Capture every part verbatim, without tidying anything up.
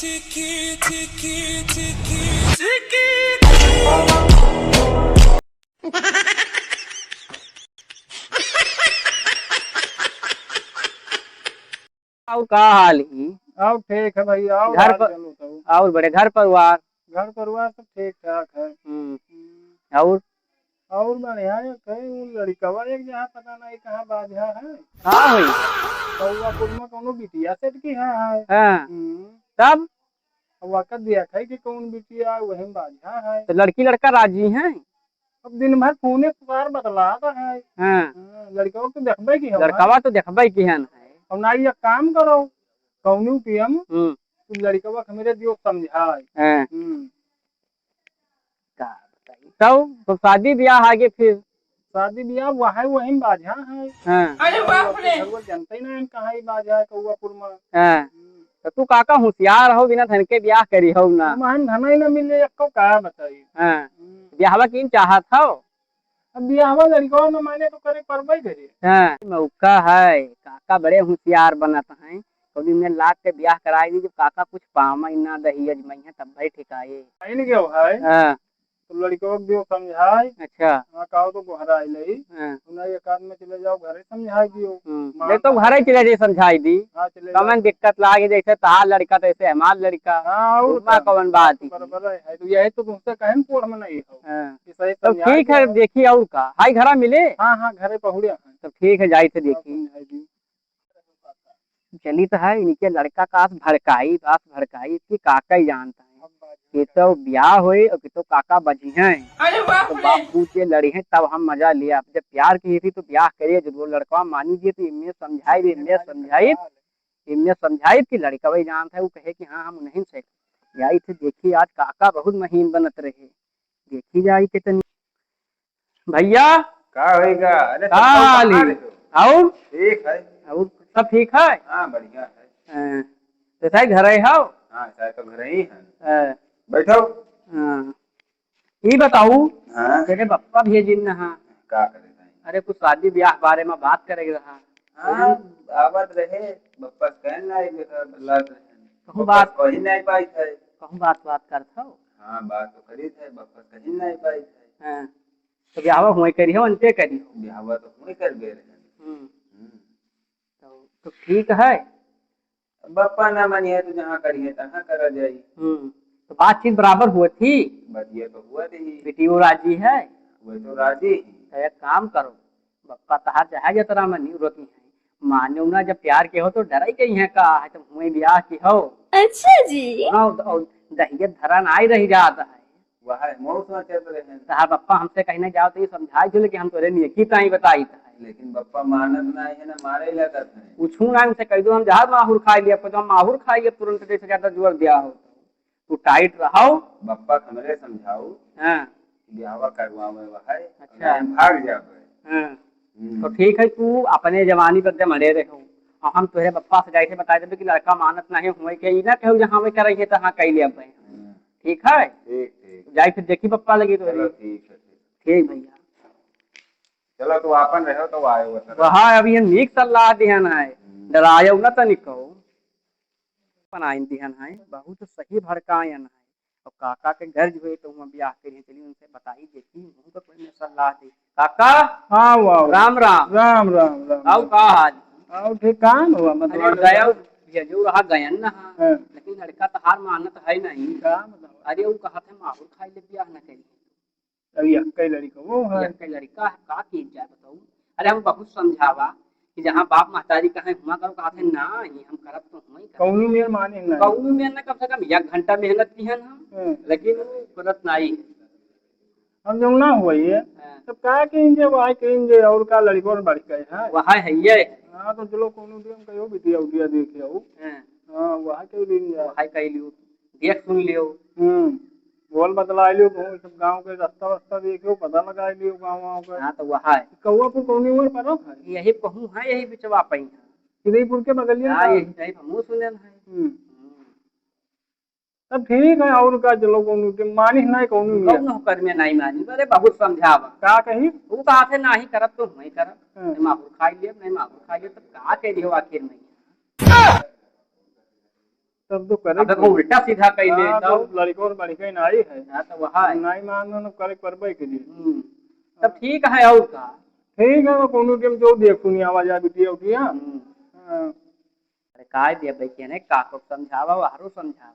और का हाल ही? और ठीक है भैया, और घर हाल पर, चलो तो। और बड़े घर परिवार? घर परिवार सब ठीक ठाक है। हम्म। हम्म। और? और बढ़िया है, कहीं वो लड़कवा एक जहाँ पता नहीं कहाँ बाझा है। का होई? कौआपुर में कोनो बिटिया सेट की है, है। हाँ। हम्म। तब? अब वाकत दिया है कि कौन बिटिया वही बाझा है। तो लड़की लड़का राजी हैं? अब दिन भर फोने पुकार बतलात है। हाँ। हाँ, लड़कवा तो देखबे की हम। लड़कवा तो देखबे की हन है। अब ना, ये काम करो, कौनो पीएम, हम्म। तू लड़कवा के मेरे दियो समझाए। हाँ। हम्म। का बताई? तब, तो शादी ब्याह आगे फिर? शादी ब्याह वहाँ वहीं बाझा है। हाँ। अरे बाप रे। घर वो जनते ही ना है कहाँ ही बाझा है कौआपुर में। हाँ। हम्म। तो तू काका होशियार हो, बिना धन के ब्याह करी हो ना। हम हन धन ही ना मिले, एक्को का बताई। हाँ। हम्म। ब्याहवा किन चाहत हो? अब बियाहवा लड़िकवा न माने तो करे परबे करे। हाँ, मौका है, काका बड़े होशियार बनत हैं। कभी में लाग के बियाह कराई दी, जब काका कुछ पावई ना दही अजमई है, तब भाई ठिकाए। आइन गयो है। हाँ। तो लड़िकवा के दियो समझाई। अच्छा। हाँ, कहो तो गोहराई लई। हाँ। उन्हें एक आध में चले जाओ, घरे समझाई दियो। हम्म। मान ले तो घरे चले जाई समझाई दी। हाँ, चले जाओ। कमन दिक्कत लागे, जैसे तहार लड़का तैसे हमार लड़का। हाँ, और उतना का? कौन बात ही। बराबर है, है तो यही तो तुमसे कहन कोड़ में नहीं हो। हाँ। कि सही तो समझाई ठीक है, दियो। देखी और का। हाई घरा मिले? हाँ, हाँ, घरे पहुड़िया है। तो ठीक है, जाई थे हाँ, देखी। समझाई दी। चली तो है, इनके लड़का का आस भड़काई, आस भड़काई, कि काका ही जानता है। कि तो ब्याह होए और कि तो काका बजी हैं। अरे बाप तो रे। बाप पूत के लड़ी हैं, तब हम मजा लिया। अब जब प्यार की थी तो ब्याह करिए, जब वो लड़का मानी दिए तो इनमें समझाई, इनमें समझाई, इनमें समझाई कि लड़का वही जानता है, वो कहे कि हाँ, हम नहीं से। यही थे, देखी आज काका बहुत महीन बनत रहे, देखी जाई कितनी। भैया। का होइगा? अरे का सब हाल कहाँ ही? रहे हो? और? ठीक है। और सब ठीक है? हाँ, बढ़िया है। हाँ। तो साहब घर आए हो? हाँ, साहब तो घर ही है। हाँ। बैठो। हाँ। ई बताऊ, हाँ? तेरे बप्पा भेजिन न हा। का करे भाई? अरे कुछ शादी ब्याह बारे में बात करे के रहा। हाँ, आवत रहे, बप्पा कहन ना आए, बेटा, लड़ रहे। कहूँ बप्पा बात, कही नहीं पाई थे। कहूँ बात, बात करत हो? हाँ, बात तो करी थे, बप्पा कही नहीं पाई थे। हाँ। तो ब्याहवा हुए करी हो, अंते करी हो। ब्याहवा तो हुए कर गए रहे। हम्म। हम्म। तो, तो ठीक है। बप्पा ना मानिए तो जहाँ करिए तहाँ करा जाई। हम्म। तो बातचीत बराबर हुआ थी? बतिया तो हुआ थी। बेटियो राजी है? वो तो राजी ही। तो एक काम करो, बप्पा तहार चाहे जतरा मनी रोकी है, माने ना जब प्यार के हो तो डराई गई है का है, तुम हुए ब्याह की हो। अच्छा जी। हाँ, और दहियत धरा ना आई रही जात है। वह मौत में चल रहे हैं। तहार बप्पा हमसे कहीं नहीं जाओ तो ये समझाई दिल कि हम तोरे नेकी ताई बताई था। लेकिन बप्पा मानत नहीं है ना, मारे लगत है। पूछू ना उनसे कह दो हम जहाँ माहुर खाई लिया, तो हम माहुर खाई लिया तुरंत, जैसे ज्यादा जोर दिया हो। तू टाइट रहो। बप्पा हमरे समझाओ। हाँ। ब्याहवा करवावे वह है, अच्छा। नहीं भाग जावे। हाँ। हम्म। तो ठीक है, तू अपने जवानी पर एकदम अड़े रहो। और हम तोहरे बप्पा से जाके बता देबे कि लड़का मानत नहीं हुए के, ई ना कहू जहाँ वे करे के तहाँ कह ले अब। हाँ। ठीक है? ठीक, ठीक। जाई फिर देखी बप्पा लगी तो चलो, ठीक है, ठीक। ठीक भैया। चलो, तू आपन रहो तो आए वो तरह। वहाँ अभी ये नीक सलाह दिहन है, हम्म। डरायो ना तनिको। बनाइन दिहन है, बहुत सही भड़कायन है। और काका के गर्ज हुए तो हुआ ब्याह करिए, चलिए उनसे बताई देखी, उनको कोई में सलाह दी। काका! हाँ, वाह। राम, राम। राम, राम, राम, आओ, राम। का हाल? आओ, ठीक, कहाँ हुआ, मतलब? अरे, गया, ये जो रहा गयन ना, हाँ। हाँ। लेकिन लड़का तहार मानत है नहीं। का मतलब? अरे, वो कहा था, माहौल खाई ले, ब्याह ना करी। अरे, यक्के लड़िका वो है। यक्के लड़िका है, का कीन जाए बताऊ? अरे, हम बहुत समझावा कि जहाँ बाप महतारी कहे हुआ करो, कहा थे, "ना, ये हम करब तो हुआ ही करब।" कौनो मेर माने ना। कौनो मेर ना, कम से कम एक घंटा मेहनत किहन हम, हम्म। लेकिन वो करत नाई है। हम जौन ना हुआ ये, हाँ। तब का कीन जे, वहाँ कीन जे, और का लड़िको बढ़ गए हैं। वहाँ है ये। हाँ, तो चलो, कौनो दिन कहो बिटिया उटिया देखे हो। हाँ। हाँ, वहाँ के दिन जा। वहाँ कह लियो, देख सुन लियो। हम्म। बोल बतला लियो, कहूँ सब गाँव के रास्ता वास्ता देखियो, पता लगा लियो गाँव वाँव के। हाँ, तो वहाँ है। कौआ पर कौनी उम्र पर है? यही कहूँ है, यही बिचवा पई है। चिरईपुर के बगलिया हाँ, का? यही, यही हमहूँ सुने हैं। हम्म। हम्म। तब ठीक है, और का, चलो, कौनो के मानिस नहीं, कौनो नहीं। कौनो कर में नहीं मानी, अरे, बहुत समझावा। का कही? वो कहा थे, "नाही करब तो नहीं करब, हाँ। नहीं माहौल खाई लेब, नहीं माहौल खाई लेब," तब का कह दियो आखिर में? तब तो करे अब के देखो, पड़ी। उल्टा सीधा कई हाँ, लेता तो हूँ। लड़िकवा तो लड़िका ही नाहीं है। हाँ, तो वह है। नाहीं मानना, करे के परबे के लिए। हम्म। तब ठीक है, और का? ठीक है, तो कोनो दिन जो देखो नहीं आवा जाए बिटिया उठिया। हम्म। हाँ। अरे काय दिया भाई, कहने काको समझावा, वहारो समझावा।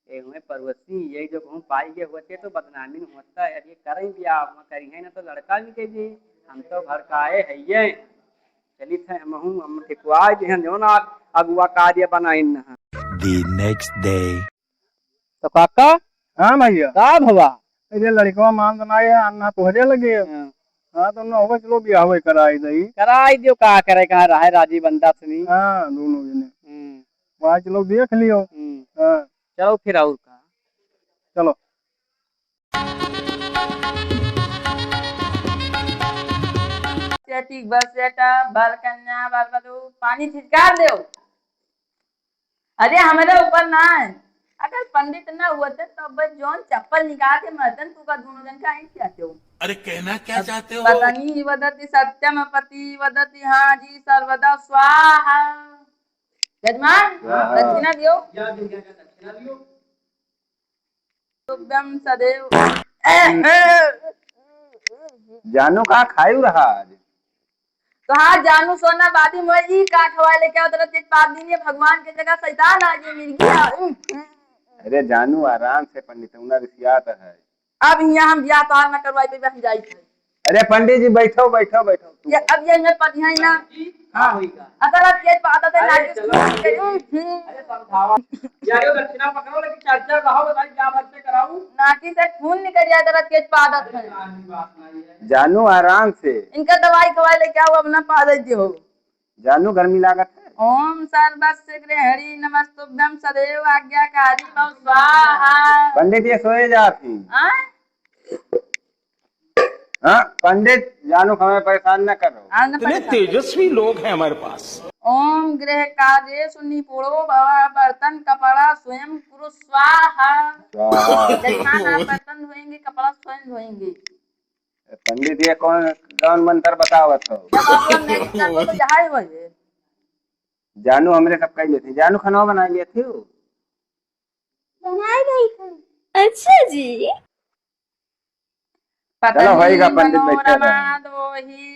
ए हुए पड़ोसी, ये जो कहूँ पाई गए होते तो बदनामी न होता है। अब ये करें क्या, हम करी है ना तो लड़का भी के जी, हम तो घर का आए है ये। चलित है हमहूँ, हम ठिकवाए जे हैं, जो ना अगुआ कार्य बनाइन न। The next day। तो काका? हाँ भैया। का भवा? अरे लड़िकवा मान तो नाहीं है, अन्ना तोहरे लगे। हाँ। हाँ, तो ना होगा, चलो बियाह होए कराई दई। कराई दियो, का करे, कहाँ रहे राजी बंदा सुनी। हाँ, दोनों जने। हम्म। वहाँ चलो देख लियो। हम्म। हाँ। चलो फिर और का। चलो। सेठी, बस बेटा, बर कन्या, बर बधू, पानी छिटकार देव। अरे, हमरे ऊपर ना है। अगर पंडित ना होते, तो अब जौन चप्पल निकाल के मरतन, तू का दोनों जन का ही क्या हो? अरे, कहना क्या अब चाहते हो? पत्नी वदति सत्यम, पति वदति हाँ जी, सर्वदा स्वाहा। जजमान, हाँ, हाँ। दक्षिणा दियो। या दुनिया का दक्षिणा दियो। तुभ्यम सदैव। जानू का खायू रहा आज? तो हाँ, जानू सोना बादी मोए ई का खवाए लेके आओ, तेरा तेज पाँच दिन ये भगवान के जगह शैतान आ गई, मिर्गी आ। अरे जानू, आराम से, पंडित उना रिसियात है। अब यहाँ हम ब्याह तोहार न करवाई पे हम जाई थे। अरे पंडित जी, बैठो, बैठो, बैठो, तू ये बैठो। अब ये मैं पढ़िया ही ना। हाँ, होई का? अगर आप ये बात है, अरे, नाटी चलो। से खून निकल, हम्म। अरे, समझावा। यार, ये दक्षिणा पकड़ो, लेकिन चर्चा कहो, बताइए, क्या बात से कराऊं? नाटी से खून निकल जाए, अगर आप ये बात है। अरे, बात नहीं है। जानू, आराम से। इनका दवाई खवाई लेके आओ, अब ना पा दे हो। जानू, गर्मी लागत है। ओम सर्वस्य गृहिणी नमस्तुभ्यं सदैव आज्ञाकारी भव स्वाहा। पंडित ये सोए जात ही। हाँ? हाँ, पंडित, जानू हमें परेशान न करो। हाँ, न इतने परेशान। तेजस्वी लोग हैं हमारे पास। ओम गृह कार्येषु निपुणो भव, बर्तन कपड़ा स्वयं कुरु स्वाहा। स्वाहा। जजमान, आप बर्तन धोएंगे, कपड़ा स्वयं धोएंगे। ए, पंडित, ये कौन, कौन मंत्र बतावत हो? जब आप लोग नहीं जानते तो यहाँ ही वही है। जानू हमरे सब कही लेती। जानू खाना बना लेती हो? बनाए नहीं खाना। अच्छा जी। चलो, होइगा, पंडित बैठे रहो। मनोरमादोहि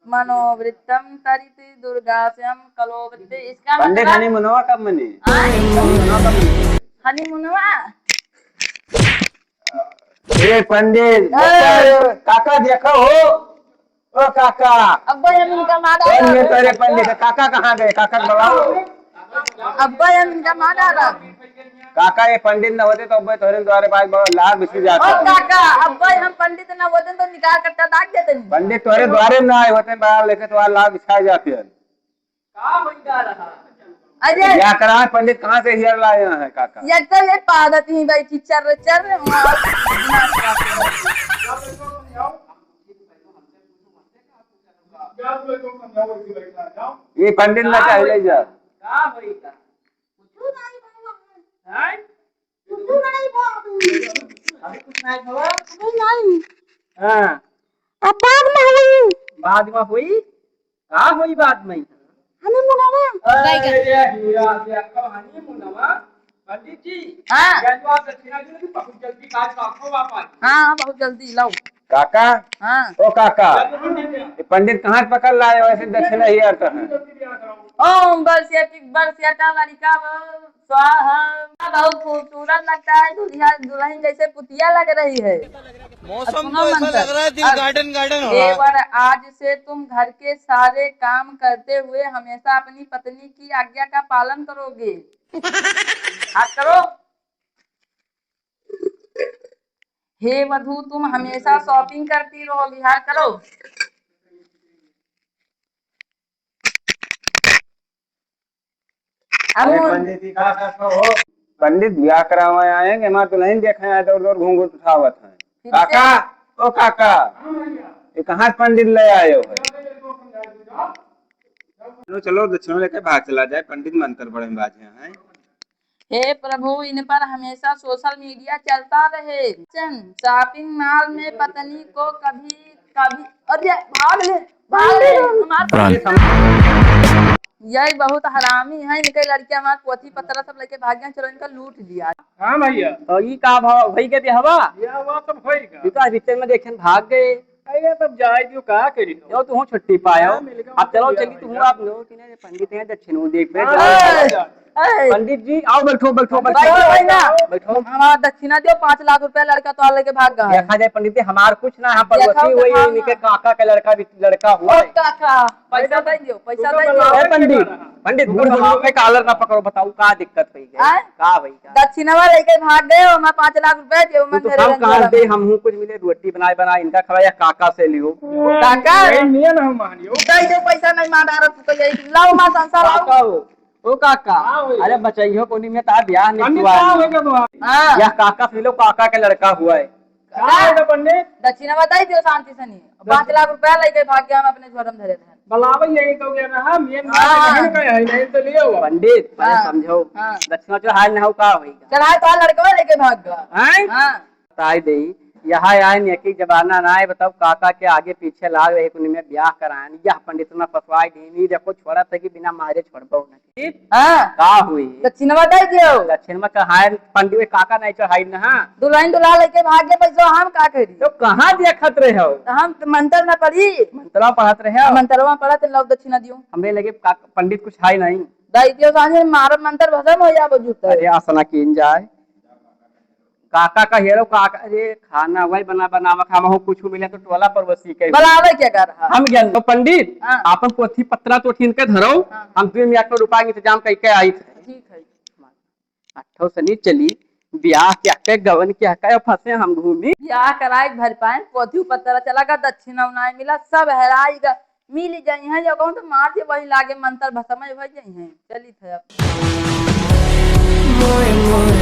मनोवृत्तं तरिति दुर्गास्यं कलोवृत्ति। इसका पंडित, मतलब हनीमूनवा कब मनी? आय? हनीमूनवा कब मनी? हनीमूनवा? ए पंडित, ए! काका देखो हो। ओ काका। अब्बे हम इनका मार डाला। कौन ये तेरे पंडित? काका कहाँ गए? काका को बुलाओ। अब्बे हम इनका मार डाला। काका, ये पंडित न होते तो अब्बे तोहरे द्वारे बाज लाग बिछी जाता। ओ काका, अब्बे हम पंडित न होते तो निकाल कट्टा दाग देते नहीं। पंडित तोहरे द्वारे न आए होते, बड़ा लेके तुम्हारा लाग बिछा जाते हैं। का होई जा रहा? अरे! क्या करा है पंडित, कहाँ से हियर लाए हैं काका? ये तो ये पादत ही बैठी चर चर। ये पंडित ना चाहे ले जा। का होई का? कुछ नहीं बाबा। हैं? कुछ नहीं बाबू। अभी कुछ नहीं बाबा? अभी नहीं। हाँ। अब बाद में होई। बाद में होई? का होई बाद में? हनीमूनवा। अरे हीरा से अक्का हनीमूनवा। पंडित जी, हाँ। या तो आप दक्षिणा दे दो, बहुत जल्दी काज का आपको वापस। हाँ, बहुत जल्दी लाओ। काका? हाँ। ओ काका, या तो पंडित जी। ये पंडित कहाँ से पकड़ लाए हो, ऐसे दक्षिणा ही अर्थ है? ओम बरसिया टिक बरसिया टा लड़िका वो। स्वाहा। बहुत खूबसूरत लगता है दुल्हन, दुल्हन जैसे पुतिया लग रही है। मौसम तो ऐसा लग रहा है, दिल garden garden हो रहा है। देवर, आज से तुम घर के सारे काम करते हुए हमेशा अपनी पत्नी की आज्ञा का पालन करोगे। हाथ करो। हे वधू, तुम हमेशा shopping करती रहोगी। हाथ करो। अब अरे वो पंडित जी, का करत हो? पंडित ब्याह करावे आए हैं कि हमार दुल्हन देखे आए, दौड़ दौड़ घूंघट उठावत हैं। फिर से? काका, ओ काका, ये कहाँ से पंडित ले आए हो? चलो, चलो, दक्षिणा लेके भाग चला जाए, पंडित मंत्र पढ़े में बाझे हैं। हे प्रभु, इन पर हमेशा social media चलता रहे। चन, shopping mall में पत्नी को कभी, कभी, अरे भाग ले, भाग ले, हमार यही बहुत हरामी है, इनके लड़के हमार पोथी पत्रा सब लेके भाग गए, चलो इनका लूट लिया। हाँ भैया। तो ई का भाव भई के बियाहवा? बियाहवा सब होई का? ई का रिश्ते में देखेन भाग गए। अरे तब जाए दियो, का करी तो? यो तू छुट्टी पायो। हाँ, मिल गया, अब चलो मिल गया चली तू भैया। आप लोग कि नहीं पंडित हैं दक्षिणो देख पे हाँ, जाओ। हाँ, हाँ। ए! पंडित जी आओ, बैठो, बैठो, बैठो। बैठो, भाई ना। बैठो। हमारा दक्षिणा दियो, पाँच लाख रुपया लड़का तो लेके भाग गया है। देखा जाए पंडित जी, हमार कुछ ना, हम देखा पड़ोसी हुआ हुई है, ना। इनके काका का लड़का भी, लड़का हुआ ओ है। काका, पैसा दे दियो, पैसा दे दियो। ए पंडित, पंडित, बूढ़ बुजुर्ग के कॉलर ना पकड़ो, बताओ का दिक्कत हुई है? आय? का हुई का? दक्षिणवा लेके भाग गए, हमार पाँच लाख रुपया दियो, तू मैं तो मेरे सब रंजोला कहा दे, में। हम हूँ कुछ मिले, रोटी बनाए, बनाए, इनका खवाया, काका से लियो। काका? यही नियन हम मानियो। दे दो पैसा, नहीं मार रहा तू तो यही लाओ, मार संसार लाओ। काका हो, ओ काका, हाँ भैया। अरे बचइयो कोनी में ता ब्याह नहीं पंडित हुआ। का होगा तुम्हारा? हाँ। यह काका से लो, काका के लड़का हुआ है। का होगा पंडित? दक्षिणा बताई दियो शांति से नहीं। दस- पाँच लाख रुपया लेके भाग गया, हम अपने झोरम धरे थे। बुलावे यही तो गया रहा, मेन हाँ। बात नहीं कहे है, नहीं तो लियो। पंडित, पहले हाँ। समझो। हाँ। दक्षिणा जो हाल ना हो का होई। चढ़ाए तो लड़कवा लेके भाग गया। हैं? हाँ। बताई दे, यहाँ आए ने एक ही जमाना ना आए, बताओ काका के आगे पीछे लाग रहे, कुनी में ब्याह कराएन, यह पंडित ना फसवाई दीनी, देखो छोड़ा था कि बिना मारे छोड़बो ना। हाँ। का हुई? दक्षिणवा दे दियो। दक्षिणवा का हाय पंडित काका नहीं चढ़ाई ना, हाँ। दुल्हन दुल्हा लेके भाग गए, पैसा हम का करी? तो कहाँ देखत रहे हो? तो हम तो मंत्र ना पढ़ी। मंत्रवा पढ़त रहे हो? मंत्रवा पढ़त, लो दक्षिणा दियो। हमरे लगे का, पंडित कुछ है नहीं। दे दियो, साँझ में मारब मंत्र भसम हो जाबो जूते। अरे आसना कीन जाए। काका का हेरो काका, अरे खाना वही बना, बनावा, खावा हो, कुछ मिले तो टोला पड़ोसी के। बुलावे के कर, हाँ। हम गए तो पंडित, हाँ। आपन पोथी पत्रा तो ठीन के धरो, हाँ। हम दो मिनट में रुपया के इंतजाम करके आई थे। ठीक है। अट्ठो सनी चली, ब्याह क्या के गवन क्या के फंसे हम घूमी। ब्याह कराए भर पाए, पोथी पत्रा चला गा, दक्षिणा उनाए मिला, सब हेराई गा। मिल जाई हैं, जो कहूँ तो मार दे, वही लागे मंत्र भसमय हो जाई हैं। चली थे अब। मोए मोए